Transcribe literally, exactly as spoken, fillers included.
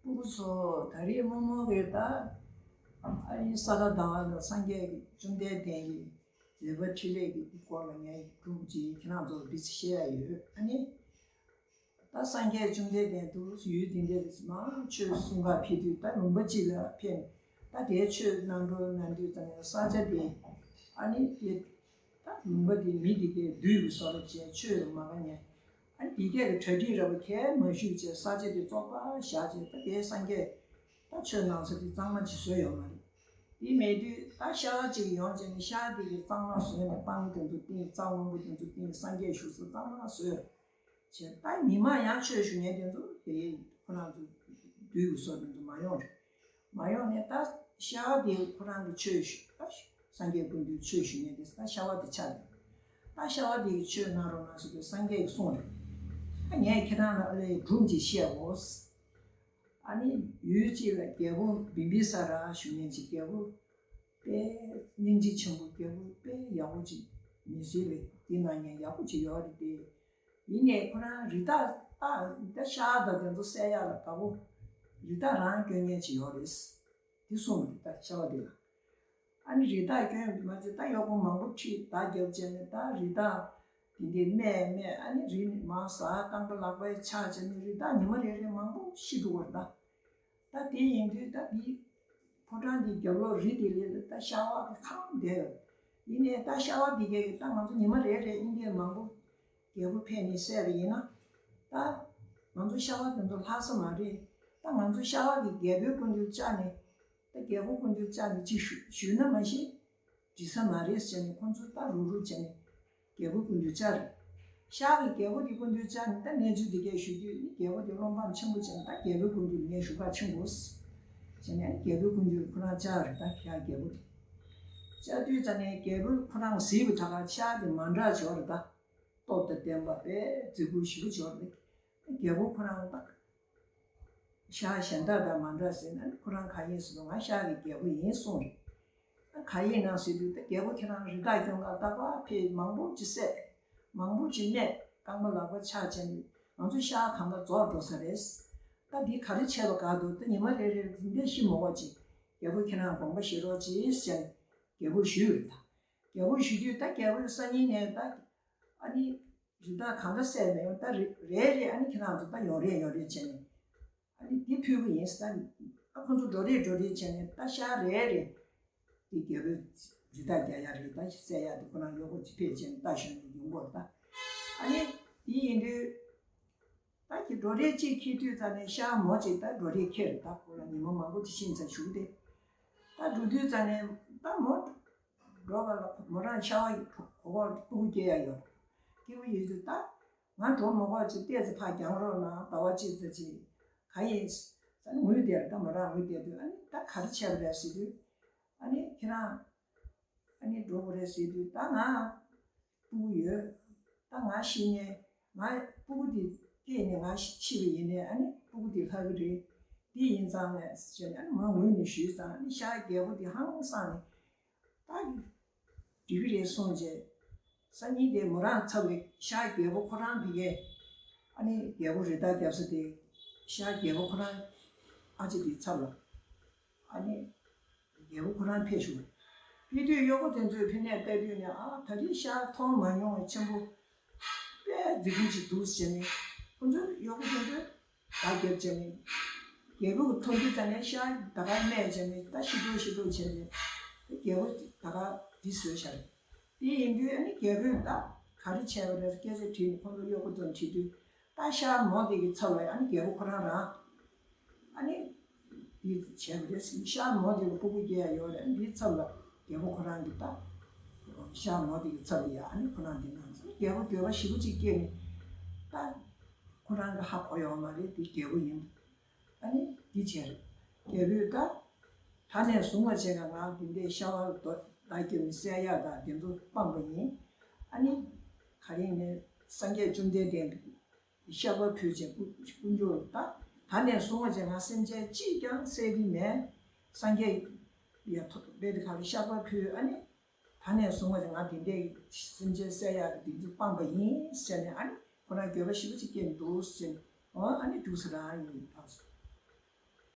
སྐུ་ཚོ་ད་རེས་རྨོ་མོ་གིས་ད་ཨ་ནི་ས་ག་ཟླ་བ་ལ་སངས་རྒྱས་ཀྱི་བཅོམ་ལྡན་འདས་ཀྱི་མཛད་པ་འཕྲིན་ལས་ཀྱི་སྐོར་ལ་ངས་སྒྲུང་ཅིག་ཁྱེད་རང་ཚོར་འདི་ཚོ་བཤད་ཡ་ཡོད། ཨ་ནི་ད་སངས་རྒྱས་བཅོམ་ལྡན་འདས་འདུག་ཡུལ་འདི་འདྲ་མང་ཆོས་གསུང་ག་ཕེབས་དུས་ད་ལུང་པ་གཅིག་ལ་ཕེབས་ནས་ད་དེའི་ཆོས་གནང་འགྲོ་གནང་དུས་ཙམ་ནས་ས་ཆ་དེ་ཨ་ནི་དེ་ད་ལུང་པ་དེ་མི་དེ་གས་བདུད་ཀྱི་བཟོ་འདྲ་བྱས་ཆོས་ལ་མ་དགའ་ཉན། ཨ་ནི་དེ་གས་ཀྱི་གྲ་སྒྲིག་ར་བ་གས་མ་ཞུས་བྱས་ས་ཆ་དེ་བཙོག་པ་བཞག་བྱས་ད་དེའི་སངས་རྒྱས་ད་ཆོས་གནང་ས་དེ་གཙང་མ་ཅིག་བཟོས་ཡོད་མ་རེད། དེ་མེད་དུས་ད་ཤ་བ་གཅིག་ཡོང་བྱས་ནས་ཤ་བ་དེ་གས་གཙང་མ་བཟོས་ནས་སྤང་དེ་ཚོ་བཏིང་རྩྭ་སྔོན་པོ་དེ་ཚོ་བཏིང་སངས་རྒྱས་བཞུགས་ས་གཙང་མ་བཟོས། བྱས་ད་མི་མང་ཡང་ཆོས་ཞུ་མཁན་དེ་ཚོ་དེ་ཁོ་རང་ཚོ་བདུད་ཀྱི་བཟོ་དེ་ཚོ་མ་ཡོང་རེད། མ་ཡོང་ནས་ད་ཤ་བ་དེ་ཁོ་རང་གི་ཆོས་ཞུ་ད་སངས་རྒྱས་ཀུན་འདུས་ཆོས་ཞུ་མཁན་དེ་ད་ཤ་བ་དེ་ཆགས་རེད། ད་ཤ་བ་དེ་གི་ཆོས་གནང་རོགས་གནང་ཟེར་དུས་སངས་རྒྱས་ཀྱིས་གསུངས་རེད། ད་ངས་ཁྱེད་རང་ལ་ཨ་ལས་སྒྲུང་ཅིག་བཤད་འོ། ཨ་ནི་ཡུལ་གཅིག་ལ་རྒྱལ་པོ་བིམ་བི་ས་ར་ཞུ་མཁན་ཅིག་རྒྱལ་པོ་དཔེ་སྙིང་རྗེ་ཆེན་པོ་རྒྱལ་པོ་དཔེ་ཡག་པོ་ཅིག་མི་སྲིད་པའི་འདི་གནང་མཁན་ཡག་པོ་ཅིག་ཡོད་རེད་དེ། ཡིན་ནའི་ཁོ་རང་རི་དྭགས་ད་ཤ་བ་དང་དེ་ཚོ་བསད་ཡག་ལ་དགའ་པོ་རི་དྭགས་རང་སྐྱོན་མཁན་ཅིག་ཡོད་རེད། དེ་གསུངས་རེད་ད་ཤ་བ་དེ་ལ། ཨ་ནི་རི་དྭགས་སྐྱོན་མ་ཚད་ད་གཡོག་པོ་མང་པོ་ཁྲིད་བདག་རྒྱབ་བྱས་ནས་ད་རི་དྭགས་དེ་འདྲའི་སྨད་སྨད་ཨ་ནི་རི་ནི་མར་ཟག་རྐང་པ་ལག་པའི་ཆག་བྱས་ནས་རི་དྭགས་ཉི་མ་རེ་རེ་མང་པོ་ཤི་འདུག་བར་ད། ད་དེ་ཡིན་དུས་ད་འདི་ཕོ་བྲང་འདི་རྒྱབ་ལོགས་རི་དེ་ལས་ད་ཤ་བ་གི་ཁང་བསྡད་ཡོད། ཡིན་ནའི་ད་ཤ་བ་འདི་གས་ཀྱི་ད་ང་ཚོ་ཉི་མ་རེ་རེ་ཨིན་སྐད་མང་པོ་རྒྱལ་པོ་ཕེབས་ནས་བསད་པ་ཡིན་ན་ད་ང་ཚོ་ཤ་བ་དེ་ཚོ་ལྷག་ས་མ་རེད། ད་ང་ཚོ་ཤ་བ་གི་རྒྱལ་པོའི་སྐུ་མདུན་བཅར་ནས། ད་རྒྱལ་པོ་སྐུ་མདུན་བཅར་ནས་ཅིག་ཞུ་ཞུས་ན་མ་གཞི་འགྲིག་ས་མ་རེད་ཟེར་ནས་ཁོང་ཚོ་ད་རུག་རུག་བྱས་ནས་རྒྱལ་པོ་སྐུ་མདུན་བཅར། ཤར་གྱི་རྒྱལ་པོ་དེ་སྐུ་མདུན་བཅར་ནས་ད་གནས་ཚུལ་འདི་གས་ཞུ་དུས་ནི་རྒྱལ་པོ་དེ་བློ་ཕམ་ཆེན་པོ་བྱས་ནས་ད་རྒྱལ་པོའི་སྐུ་མདུན་ངས་ཞུ་ག་ཕྱིན་དགོས་ཟེར་ནས་རྒྱལ་པོའི་སྐུ་མདུན་ཁོ་རང་བཅར་རེད། ད་ཤར་རྒྱལ་པོ་དེ་བཅར་དུས་ཙ་ནས་རྒྱལ་པོ་ཁོ་རང་གཟིགས་པ་ད་ག་ཤར་དེ་མ་འདྲ་བྱས་རེད། ད་སྟོབས་དང་ལྡན་པ་དཔེ་རྫིག་པོ་ཞེ་པོ་བྱས་རེད། རྒྱལ་པོ་ཁོ་རང་ད། ཤར་གཞན་དག་དང་མ་འདྲ་ཟེར་ན་ཁོ་རང་ག་ཡིན་ཟེར་ན་ང་ཤར་གྱི་རྒྱལ་པོ་ཡིན་གསུངས་རེད། ག་ཡིན་ན་ཟེར་དུས་ད་རྒྱལ་པོ་ཁྱེད་རང་རི་དྭགས་སྐྱོན་ག་རྟག་པར་ཕེབས་མང་པོ་ཅིག་བསད། མང་པོ་ཅིག་སྨད་རྐང་པ་ལག་པ་ཆག་བྱས་ནས་ང་ཚོ་ཤར་གང་ག་རྫོགས་འགྲོ་ས་རེད། ད་འདི་ག་རེ་བྱས་པ་ག་འདུག་ད་ཉི་མ་རེ་རེར་འདི་འདྲ་ཤི་མ་དགོས་ཅིག་རྒྱལ་པོ་ཁྱེད་རང་དགོངས་པ་བཞེས་རོགས་གྱིས་ཟེར་ནས་རྒྱལ་པོ་ཞུས་རེད་ད། རྒྱལ་པོ་ཞུ་དུས་ད་རྒྱལ་པོས་སང་ཉིན་ནས་ད་ཨ་ནི་རི་དྭགས་གང་ག་བསད་མེད་ཡོང་ད་རེ་རེ་རེ་ཨ་ནི་ཁྱེད་རང་ཚོ་ད་ཡོང་རེ་ཡོང་རེ་བྱས་ནས་ཨ་ནི་འདི་ཕུལ་གི་ཡིན་ཟེར་ད་ཨ་ཁོ་ཚོ་འགྲོ་རེ་འགྲོ་རེ་བྱས་ནས་ད་ཤར་རེ་རེ་འདི་རྒྱལ་པོས་རི་དྭགས་རྒྱག་ཡ་རེད། ད་བསད་ཡ་འདི་ཁོ་རང་གཡོག་པོ་ཅིག་ཕེབས་བྱས་ནས་ད་གཞོན་ནུ་ཡོང་གོ་ད་ཨ་ནི་འདི་ཡིན་དུས། ད་ཀྱི་འགྲོ་རེས་གཅིག་འཁྱེར་དུས་ཙ་ནས་ཤར་མོ་གཅིག་ད་འགྲོ་རེས་འཁྱེར་ད་ཁོ་ལ་ཉི་མ་མང་པོ་ཅིག་ཕྱིན་ཚར་བཞུགས་ཏེ། ད་འགྲོ་དུས་ཙ་ནས་ད་མོ་འགྲོ་བ་ལ་མོ་རང་ཤ་བ་ཡི་གོ་གོ་སྤུ་གུ་སྐྱེ་ཡ་ཡོད། སྐྱེ་བོ་ཡོད་དུས་ད་ང་འགྲོ་མོ་གོ་ཅིག་ཏོག་ཙམ་ཕར་རྒྱང་རོགས་གནང་ཟླ་བ་གཅིག་ཙམ་ཅིག་ག་ཡིན་ས་ནི་ངུས་བསྡད་ད་མོ་རང་ངུས་བསྡད་དུས་ཨ་ནི་ད་ག་རེ་བྱས་པ་རེད་ཟེར་དུས་ཨ་ནི་ཁྱེད་རང་ཨ་ནི་འགྲོ་དགོས་རེད་ཟེར་དུས་ད་ང་སྤུ་གུ་ཡོད། ད་ང་ཤི་ནས་ང་སྤུ་གུ་དེ་སྐྱེས་ནས་ང་ཤི་ཤི་བ་ཡིན་ནའི་ཨ་ནི་སྤུ་གུ་དེ་ལྷག་གི་རེད། འདི་ཡིན་ཙང་ངས་ཟེར་ནས་ཨ་ནི་མ་ངུས་ནས་ཞུས་ཙང་ཨ་ནི་ཤར་རྒྱལ་པོ་དེ་ཧང་སངས་ནས་ད་འགྲིག་གི་རེད་གསུངས་རྗེས་སང་ཉིན་དེ་མོ་རང་ཚབ་ལས་ཤར་རྒྱལ་པོ་ཁོ་རང་དེ་གས་ཨ་ནི་རྒྱལ་པོ་རི་དྭགས་རྒྱབ་ས་དེ་ཤར་རྒྱལ་པོ་ཁོ་རང་ཨ་ཅེ་དེའི་ཚབ་ལ། ཨ་ནི། རྒྱལ་པོ་ཁོ་རང་ཕེབས་བཞུགས། ཕེབས་དུས་གཡོག་པོ་དེ་ཚོས་ཕི་ནས་བལྟས་དུས་ནས་ཨ་ད་རེས་ཤར་མཐོང་མ་མྱོང་བའི་ཆེན་པོ་དཔེ་མཛེས་སྡུག་ཅིག་འདུག་ཟེར་ནས་ཁོ་ཚོས་གཡོག་པོ་དེ་ཚོས་བརྡ་བརྒྱབ་བྱས་ནས་རྒྱལ་པོ་གི་མཐོང་དུས་ཙ་ནས་ཤར་ད་ག་སྨད་བྱས་ནས་ད་ཤི་འགྲོ་ཤི་འགྲོ་བྱས་ནས་རྒྱལ་པོ་ད་ག་འདི་བཟོས་བཞག་རེད། དེ་ཡིན་དུས་ཨ་ནི་རྒྱལ་པོས་ད་ག་རེ་བྱས་པ་རེད་སྐད་ཆ་དྲིས་ནས་ཁོ་ཚོ་གཡོག་པོ་ཚོ་དྲིས་དུས། ད་ཤར་མོ་དེ་གི་ཚབ་ལ་ཨ་ནི་རྒྱལ་པོ་ཁོ་རང་རང་། ཨ་ནི། འདི་བྱས་པ་རེད། ཤར་མོ་དེ་ལ་སྤུ་གུ་སྐྱེ་ཡ་ཡོད་རེད། འདིའི་ཚབ་ལ་རྒྱལ་པོ་ཁོ་རང་གི་ད། ཤར་མོ་དེ་གི་ཚབ་ལ་ཡ་ཨ་ནི་ཁོ་རང་འདི་གནང་སོང་། རྒྱལ་པོ་འགྱོད་པ་ཞེ་པོ་ཅིག་སྐྱེས་ནས། ད། ཁོ་རང་གི་ཧ་གོ་ཡོད་མ་རེད་འདི་རྒྱལ་པོ་ཡིན། ཨ་ནི་འདི་བྱས་རེད། རྒྱལ་པོས་ད། ད་ནས་བཟུང་བ་བྱས་ན་ང་འདི་འདྲའི་ཤ་བ་རྡོ་བརྡ་རྒྱབ་ནས་བསད་ཡག་དང་དེ་ཚོ་སྤངས་པ་ཡིན། ཨ་ནི། ག་རེ་ཡིན་ནའི་སངས་རྒྱས་བཅོམ་ལྡན་འདས་བཤགས་པ་ཕུལ་བྱས་དཀོན་མཆོག་ད་ད་ནས་བཟུང་བ་བྱས་ང་སེམས་ཅན་གཅིག་ཀྱང་བསད་ཀྱི་མེད། སངས་རྒྱས་ཡ་ཐོབ་པའི་དེ་ག་རེ་བཤགས་པ་ཕུལ་ཨ་ནི། ད་ནས་བཟུང་བ་ང་དེ་འདྲའི་སེམས་ཅན་བསད་ཡག་གི་དེ་ཚོ་སྤངས་པ་ཡིན་ཟེར་ནས་ཨ་ནི་ཁོ་རང་འགྱོད་པ་ཞེ་པོ་ཅིག་སྐྱེས་འདུག་ཟེར་ནས་ཨོ་ཨ་ནི་འདུག་ས་རང་ཡིན་ཐག་སོ།